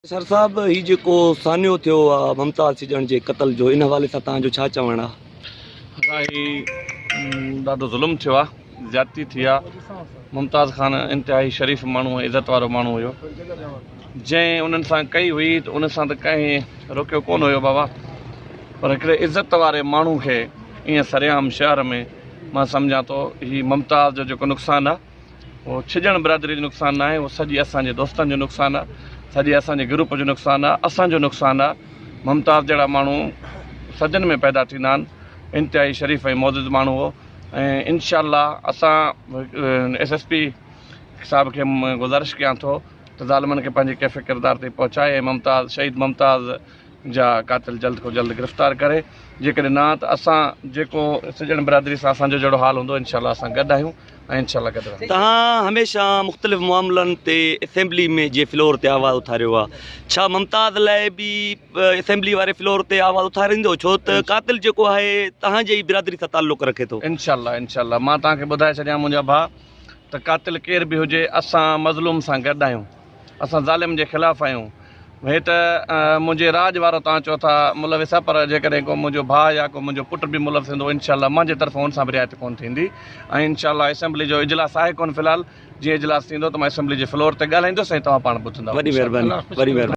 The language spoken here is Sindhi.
شر صاحب هي جيڪو سانحو ٿيو آ ممتاز ڇڄڻ جي قتل جو ان حوالي سان توهان جو ڇا چوڻ آ؟ ادا هي ڏاڍو ظلم ٿيو آ زيادتي ٿي آ ممتاز خان انتهائي شريف ماڻهو ۽ عزت وارو ماڻهو هيو جنهن انهن سان ڪئي هئي ته ان سان ته ڪنهن روڪيو ڪونه هيو بابا پر هڪڙي عزت واري ماڻهو کي ائين سرعام شهر ۾ مان سمجهان ٿو هي ممتاز جو جيڪو نقصان آ اهو ڇڄڻ برادري جو نقصان ناهي اهو سڄي اسان جي دوستن جو نقصان آهي سڄي اسان جي گروپ جو نقصان آهي اسان جو نقصان آهي ممتاز جهڙا ماڻهو صدين ۾ پيدا ٿيندا آهن انتهائي شريف ۽ معزز ماڻهو هو ۽ انشاء الله اسان ايس ايس پي صاحب کي گذارش ڪيان ٿو ته ظالمن کي پنهنجي ڪيف ڪردار تي پهچائي ۽ ممتاز شهيد ممتاز جا قاتل جلد کان جلد گرفتار ڪري جيڪڏهن نه ته اسان جيڪو سڄڻ برادري سان اسان جو جهڙو حال هوندو انشاء الله اسان گڏ آهيون ۽ انشاء الله گڏ رهنداسين. توهان هميشه مختلف معاملن تي اسيمبلي ۾ جي فلور تي آواز اٿاريو آهي ڇا ممتاز لاء به اسيمبلي واري فلور تي آواز اٿاريندو ڇو ته قاتل جيڪو آهي توهان جي ئي برادري سان تعلق رکي ٿو. انشاء الله انشاء الله مان توهان کي ٻڌائي ڇڏيان منهنجا ڀاء ته قاتل ڪير به هجي اسان مظلوم سان گڏ آهيون. اسان ظالم جي خلاف آهيون. هي ته منهنجي راڄ وارو توهان چئو ٿا ملوث آهي پر جيڪڏهن ڪو منهنجو ڀاء يا ڪو منهنجو پٽ به ملوث هوندو انشاء الله منهنجي طرفان ان سان به رعايت ڪونه ٿيندي ۽ انشاء الله اسيمبلي جو اجلاس آهي ڪونه في الحال جيئن اجلاس ٿيندو ته مان اسيمبلي جي فلور تي ڳالهائيندس ۽ توهان پاڻ ٻڌندا وڏي مهرباني وڏي مهرباني.